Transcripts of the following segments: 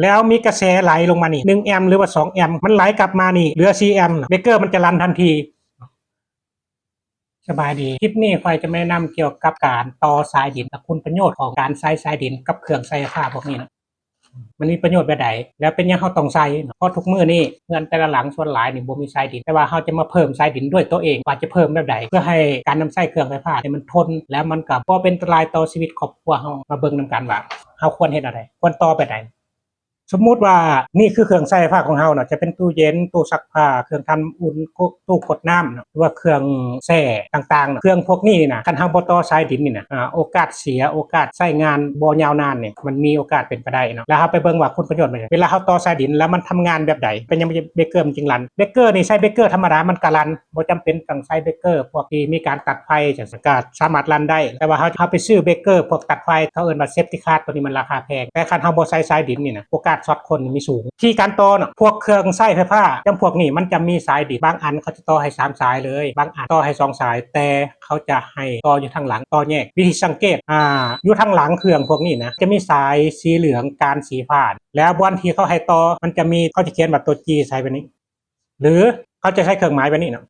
ແລ້ວມີກະແສໄຫຼລົງມານີ້ ໜຶ່ງແອມ ຫຼືວ່າສອງແອມ ມັນໄຫຼກັບມານີ້ເຫຼືອສີ່ແອມ ເບຣກເກີມັນຈະລັນທັນທີ. ສະບາຍດີ, ຄລິບນີ້ຂ້ອຍຈະມາແນະນຳກ່ຽວກັບການຕໍ່ສາຍດິນ ແລະ ຄຸນປະໂຫຍດຂອງການໃຊ້ສາຍດິນກັບເຄື່ອງໃຊ້ໄຟຟ້າພວກນີ້ເນາະ. ມັນມີປະໂຫຍດແບບໃດ ແລ້ວເປັນຫຍັງເຮົາຕ້ອງໃຊ້ເນາະ? ເພາະທຸກມື້ນີ້ເຮືອນແຕ່ລະຫຼັງສ່ວນຫຼາຍນີ້ບໍ່ມີສາຍດິນ, ແຕ່ວ່າເຮົາຈະມາເພີ່ມສາຍດິນດ້ວຍຕົວເອງ ວ່າຈະເພີ່ມແບບໃດ ເພື່ອໃຫ້ການນຳໃຊ້ເຄື່ອງໄຟຟ້ານີ້ມັນທົນ ແລ້ວມັນກໍບໍ່ເປັນອັນຕະລາຍຕໍ່ຊີວິດຄອບຄົວເຮົາ. ມາເບິ່ງນຳກັນວ່າເຮົາຄວນເຮັດແນວໃດ, ຄວນຕໍ່ແບບໃດ. ສົມມຸດວ່ານີ້ຄືເຄື່ອງໃຊ້ໄຟຟ້າຂອງເຮົາເນາະ, ຈະເປັນຕູ້ເຢັນ, ຕູ້ຊັກຜ້າ, ເຄື່ອງທຳອຸ່ນ, ຕູ້ກົດນ້ຳເນາະ ຫຼືວ່າເຄື່ອງແຊ່ຕ່າງໆເນາະ. ເຄື່ອງພວກນີ້ນີ້ນະ ຄັນເຮົາບໍ່ຕໍ່ສາຍດິນນີ້ນະ ອາ ໂອກາດເສຍ, ໂອກາດໃຊ້ງານບໍ່ຍາວນານນີ້ ມັນມີໂອກາດເປັນໄປໄດ້ເນາະ. ແລ້ວເຮົາໄປເບິ່ງວ່າຄຸນປະໂຫຍດມັນ ເວລາເຮົາຕໍ່ສາຍດິນແລ້ວມັນທຳງານແບບໃດ, ເປັນຫຍັງເບຣກເກີມັນຈຶ່ງລັນ. ເບຣກເກີນີ້ໃຊ້ເບຣກເກີທຳມະດາ ມັນກໍລັນ, ບໍ່ຈຳເປັນຕ້ອງໃຊ້ເບຣກເກີພວກທີ່ມີການຕັດໄຟ ຈັ່ງຊີ້ກໍສາມາດລັນໄດ້. ແຕ່ວ່າເຮົາ ເຮົາໄປຊື້ເບຣກເກີພວກຕັດໄຟ ເຂົາເອີ້ນວ່າເຊຟຕີ້ຄາດ ຕົວນີ້ມັນລາຄາແພງ. ແຕ່ຄັນເຮົາບໍ່ໃຊ້ສາຍດິນນີ້ນະ ໂອກາດຊັອດຄົນນີ້ມີສູງ. ທີ່ການຕໍ່ເນາະ ພວກເຄື່ອງໃຊ້ໄຟຟ້າຈຳພວກນີ້ ມັນຈະມີສາຍດິນ, ບາງອັນເຂົາຈະຕໍ່ໃຫ້ສາມສາຍເລີຍ, ບາງອັນຕໍ່ໃຫ້ສອງສາຍ, ແຕ່ເຂົາຈະໃຫ້ຕໍ່ຢູ່ທາງຫຼັງ, ຕໍ່ແຍກ. ວິທີສັງເກດ ອາ ຢູ່ທາງຫຼັງເຄື່ອງພວກນີ້ນະ ຈະມີສາຍສີເຫຼືອງການສີຟ້າ, ແລ້ວບ່ອນທີ່ເຂົາໃຫ້ຕໍ່ ມັນຈະມີ ເຂົາຈະຂຽນວ່າຕົວຈີໃສ່ແບບນີ້ ຫຼືເຂົາຈະໃຊ້ເຄື່ອງໝາຍແບບນີ້ເນາະ.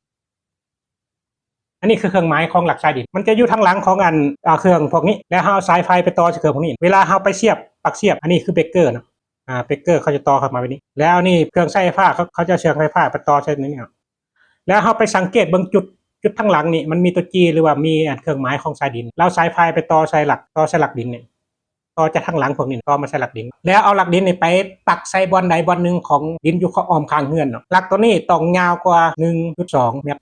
ອັນນີ້ຄືເຄື່ອງໝາຍຂອງຫຼັກສາຍດິນ, ມັນຈະຢູ່ທາງຫຼັງຂອງອັນ ອາ ເຄື່ອງພວກນີ້. ແລ້ວເຮົາເອົາສາຍໄຟໄປຕໍ່ໃສ່ເຄື່ອງພວກນີ້ ເວລາເຮົາໄປສຽບ ປັກສຽບ, ອັນນີ້ຄືເບຣກເກີເນາະ. ອາ ເບຣກເກີເຂົາຈະຕໍ່ເຂົ້າມາແບບນີ້. ແລ້ວນີ້ເຄື່ອງໃຊ້ໄຟຟ້າ ເຂົາ ເຂົາຈະເອົາເຄື່ອງໄຟຟ້າໄປຕໍ່ໃສ່ນີ້ເນາະ. ແລ້ວເຮົາໄປສັງເກດເບິ່ງຈຸດ ຈຸດທາງຫຼັງນີ້ ມັນມີຕົວຈີ ຫຼືວ່າມີອັນເຄື່ອງໝາຍຂອງສາຍດິນ, ແລ້ວສາຍໄຟໄປຕໍ່ໃສ່ຫຼັກ ຕໍ່ໃສ່ຫຼັກດິນນີ້. ຕໍ່ຈາກທາງຫຼັງພວກນີ້ ຕໍ່ມາໃສ່ຫຼັກດິນ ແລ້ວເອົາຫຼັກດິນນີ້ໄປປັກໃສ່ບ່ອນໃດບ່ອນໜຶ່ງຂອງດິນຢູ່ອ້ອມຂ້າງເຮືອນເນາະ. ຫຼັກຕົວນີ້ຕ້ອງຍາວກວ່າໜຶ່ງຈຸດສອງແມັດ.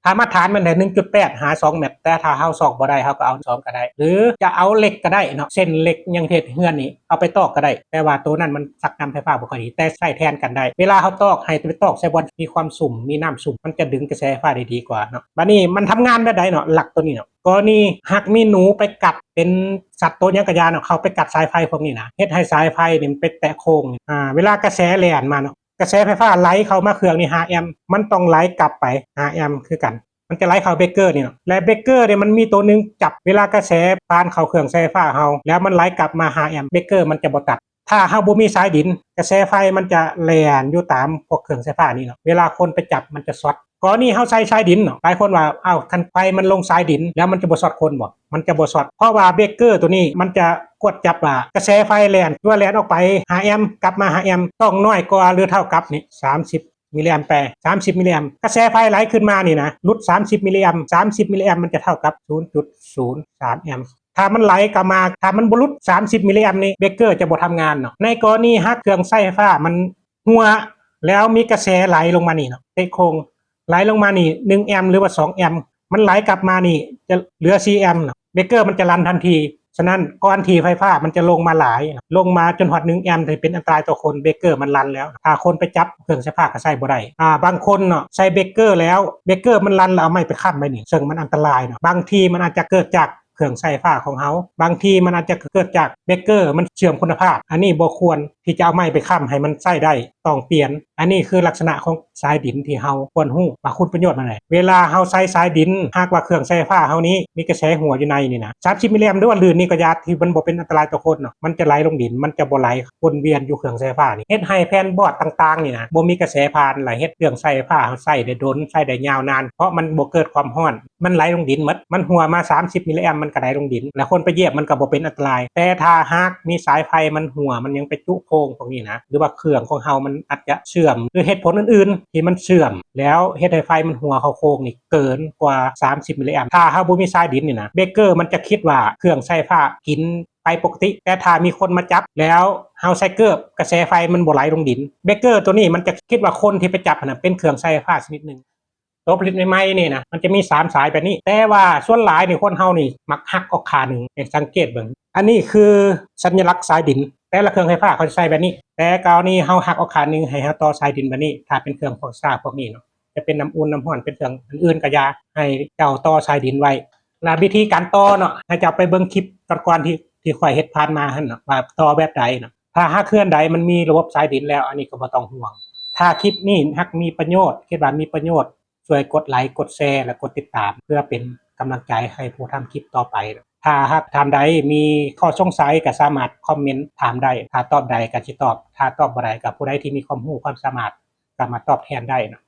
ຖ້າມາດຕະຖານມັນໄດ້ໜຶ່ງຈຸດແປດຫາສອງແມັດ, ແຕ່ຖ້າເຮົາຊອກບໍ່ໄດ້ ເຮົາກໍເອົາສອງກໍໄດ້ ຫຼືຈະເອົາເຫຼັກກໍໄດ້ເນາະ, ເສັ້ນເຫຼັກຫຍັງເຮັດເຮືອນນີ້ ເອົາໄປຕອກກໍໄດ້, ແຕ່ວ່າໂຕນັ້ນມັນຊັກນ້ຳໄຟຟ້າບໍ່ຄ່ອຍດີ, ແຕ່ໃຊ້ແທນກັນໄດ້. ເວລາເຮົາຕອກ ໃຫ້ໄປຕອກໃສ່ບ່ອນທີ່ມີຄວາມຊຸ່ມ ມີນ້ຳຊຸ່ມ, ມັນຈະດຶງກະແສໄຟຟ້າໄດ້ດີກວ່າເນາະ. ບາດນີ້ມັນທຳງານແບບໃດເນາະ ຫຼັກຕົວນີ້ເນາະ? ກໍນີ້ຫາກມີໜູໄປກັດ ເປັນສັດໂຕຫຍັງກະຢ່າເນາະ ເຂົ້າໄປກັດສາຍໄຟພວກນີ້ນະ ເຮັດໃຫ້ສາຍໄຟນີ້ມັນໄປແຕະໂຄງ. ອາ ເວລາກະແສແລ່ນມາເນາະ ກະແສໄຟຟ້າໄຫຼເຂົ້າມາເຄື່ອງນີ້ຫ້າແອມ ມັນຕ້ອງໄຫຼກັບໄປຫ້າແອມຄືກັນ, ມັນຈະໄຫຼເຂົ້າເບຣກເກີນີ້ເນາະ. ແລະເບຣກເກີນີ້ມັນມີໂຕໜຶ່ງຈັບ ເວລາກະແສຜ່ານເຂົ້າເຄື່ອງໃຊ້ໄຟຟ້າເຮົາ ແລ້ວມັນໄຫຼກັບມາຫ້າແອມ ເບຣກເກີມັນຈະບໍ່ຕັດ. ຖ້າເຮົາບໍ່ມີສາຍດິນ ກະແສໄຟມັນຈະແລ່ນຢູ່ຕາມພວກເຄື່ອງໃຊ້ໄຟຟ້ານີ້ເນາະ, ເວລາຄົນໄປຈັບມັນຈະຊັອດ. ກໍນີ້ເຮົາໃສ່ສາຍດິນເນາະ, ຫຼາຍຄົນວ່າ ອ້າວ ຄັນໄຟມັນລົງສາຍດິນແລ້ວມັນຈະບໍ່ຊັອດຄົນບໍ່? ມັນຈະບໍ່ຊັອດ ເພາະວ່າເບຣກເກີໂຕນີ້ມັນຈະກວດຈັບວ່າກະແສໄຟແລ່ນ ຫຼືວ່າແລ່ນອອກໄປຫ້າແອມ ກັບມາຫ້າແອມ ຕ້ອງນ້ອຍກວ່າ ຫຼືເທົ່າກັບນີ້ ສາມສິບມິລລິແອມແປ ສາມສິບມິລລິແອມ. ກະແສໄຟໄຫຼຂຶ້ນມານີ້ນະ ຫຼຸດສາມສິບມິລລິແອມ ສາມສິບມິລລິແອມມັນຈະເທົ່າກັບສູນຈຸດສູນສາມແອມ. ຖ້າມັນໄຫຼກັບມາ ຖ້າມັນບໍ່ຫຼຸດສາມສິບມິລລິແອມນີ້ ເບຣກເກີຈະບໍ່ທຳງານເນາະ. ໃນກໍລະນີຫາກເຄື່ອງໃຊ້ໄຟຟ້າມັນຮົ່ວ ແລ້ວມີກະແສໄຫຼລົງມານີ້ເນາະ ເຕະໂຄງ ໄຫຼລົງມານີ້ໜຶ່ງແອມ ຫຼືວ່າສອງແອມ ມັນໄຫຼກັບມານີ້ຈະເຫຼືອສີ່ແອມເນາະ, ເບຣກເກີມັນຈະລັນທັນທີ. ສະນັ້ນ ກ່ອນທີ່ໄຟຟ້າມັນຈະລົງມາຫຼາຍ ລົງມາຈົນຮອດໜຶ່ງແອມ ທີ່ເປັນອັນຕະລາຍຕໍ່ຄົນ ເບຣກເກີມັນລັນແລ້ວ. ຖ້າຄົນໄປຈັບເຄື່ອງໃຊ້ໄຟຟ້າກໍໃຊ້ບໍ່ໄດ້. ອາ ບາງຄົນເນາະ ໃສ່ເບຣກເກີແລ້ວ ເບຣກເກີມັນລັນແລ້ວເອົາໄມ້ໄປຄ້ຳໄວ້ນີ້ ເຊິ່ງມັນອັນຕະລາຍເນາະ. ບາງທີມັນອາດຈະເກີດຈາກ ເຄື່ອງໃຊ້ໄຟຟ້າຂອງເຮົາ, ບາງທີມັນອາດຈະເກີດຈາກເບຣກເກີມັນເສື່ອມຄຸນນະພາບ. ອັນນີ້ບໍ່ຄວນທີ່ຈະເອົາໄມ້ໄປຄ້ຳໃຫ້ມັນໃຊ້ໄດ້, ຕ້ອງປ່ຽນ. ອັນນີ້ຄືລັກສະນະຂອງສາຍດິນທີ່ເຮົາຄວນຮູ້ວ່າຄຸນປະໂຫຍດມັນແຫຼະ. ເວລາເຮົາໃຊ້ສາຍດິນ ຫາກວ່າເຄື່ອງໃຊ້ໄຟຟ້າເຮົານີ້ມີກະແສຮົ່ວຢູ່ໃນນີ້ນະ ສາມສິບມິລລິແອມ ຫຼືວ່າລື່ນນີ້ກໍຢ່າ ທີ່ມັນບໍ່ເປັນອັນຕະລາຍຕໍ່ຄົນເນາະ, ມັນຈະໄຫຼລົງດິນ, ມັນຈະບໍ່ໄຫຼວົນວຽນຢູ່ເຄື່ອງໃຊ້ໄຟຟ້ານີ້, ເຮັດໃຫ້ແຜ່ນບອດຕ່າງໆນີ້ນະ ບໍ່ມີກະແສຜ່ານ ແລະເຮັດເຄື່ອງໃຊ້ໄຟຟ້າເຮົາໃຊ້ໄດ້ດົນ, ໃຊ້ໄດ້ຍາວນານ, ເພາະມັນບໍ່ເກີດຄວາມຮ້ອນ. ມັນໄຫຼລົງດິນໝົດ, ມັນຮົ່ວມາສາມສິບມິລລິແອມ ມັນກໍໄຫຼລົງດິນ ແລະຄົນໄປຢຽບມັນກໍບໍ່ເປັນອັນຕະລາຍ. ແຕ່ຖ້າຫາກມີສາຍໄຟມັນຮົ່ວ ມັນຍັງໄປຈຸໂຄງພວກນີ້ນະ ຫຼືວ່າເຄື່ອງຂອງເຮົາມັນອາດຈະເສື່ອມ ຫຼືເຫດຜົນອື່ນໆທີ່ມັນເສື່ອມ ແລ້ວເຮັດໃຫ້ໄຟມັນຮົ່ວເຂົ້າໂຄງນີ້ເກີນກວ່າສາມສິບມິລລິແອມ ຖ້າເຮົາບໍ່ມີສາຍດິນນີ້ນະ ເບຣກເກີມັນຈະຄິດວ່າເຄື່ອງໃຊ້ໄຟຟ້າກິນໄຟປົກກະຕິ. ແຕ່ຖ້າມີຄົນມາຈັບ ແລ້ວເຮົາໃສ່ເກີບ ກະແສໄຟມັນບໍ່ໄຫຼລົງດິນ ເບຣກເກີໂຕນີ້ມັນຈະຄິດວ່າຄົນທີ່ໄປຈັບຫັ້ນນະ ເປັນເຄື່ອງໃຊ້ໄຟຟ້າຊະນິດໜຶ່ງ. ໂຕຜະລິດໃໝ່ໆນີ້ນະ ມັນຈະມີສາມສາຍແບບນີ້, ແຕ່ວ່າສ່ວນຫຼາຍນີ້ຄົນເຮົານີ້ມັກຫັກອອກຂ້າງໜຶ່ງ. ໃຫ້ສັງເກດເບິ່ງ, ອັນນີ້ຄືສັນຍະລັກສາຍດິນ, ແຕ່ລະເຄື່ອງໄຟຟ້າເຂົາຈະໃຊ້ແບບນີ້, ແຕ່ກໍລະນີເຮົາຫັກອອກຂ້າງໜຶ່ງ ໃຫ້ເຮົາຕໍ່ສາຍດິນແບບນີ້. ຖ້າເປັນເຄື່ອງຟອກສາພວກນີ້ເນາະ, ຈະເປັນນ້ຳອຸ່ນນ້ຳຮ້ອນ ເປັນເຄື່ອງອື່ນໆກໍຢ່າ, ໃຫ້ເຈົ້າຕໍ່ສາຍດິນໄວ້. ລະວິທີການຕໍ່ເນາະ ໃຫ້ເຈົ້າໄປເບິ່ງຄລິບກ່ອນໆ ທີ່ ທີ່ຂ້ອຍເຮັດຜ່ານມາຫັ້ນເນາະ ວ່າຕໍ່ແບບໃດເນາະ. ຖ້າຫາກເຮືອນໃດມັນມີລະບົບສາຍດິນແລ້ວ ອັນນີ້ກໍບໍ່ຕ້ອງຫ່ວງ. ຖ້າຄລິບນີ້ຫາກມີປະໂຫຍດ, ຄິດວ່າມີປະໂຫຍດ, ຊ່ວຍກົດໄລ, ກົດແຊ ແລະ ກົດຕິດຕາມ ເພື່ອເປັນກຳລັງໃຈໃຫ້ຜູ້ທຳຄລິບຕໍ່ໄປ. ຖ້າຫາກທ່ານໃດມີຂໍ້ສົງໄສ ກໍສາມາດຄອມເມັນຖາມໄດ້, ຖ້າຕອບໄດ້ກໍຊິຕອບ, ຖ້າຕອບບໍ່ໄດ້ກໍຜູ້ໃດທີ່ມີຄວາມຮູ້ຄວາມສາມາດກໍມາຕອບແທນໄດ້ເນາະ.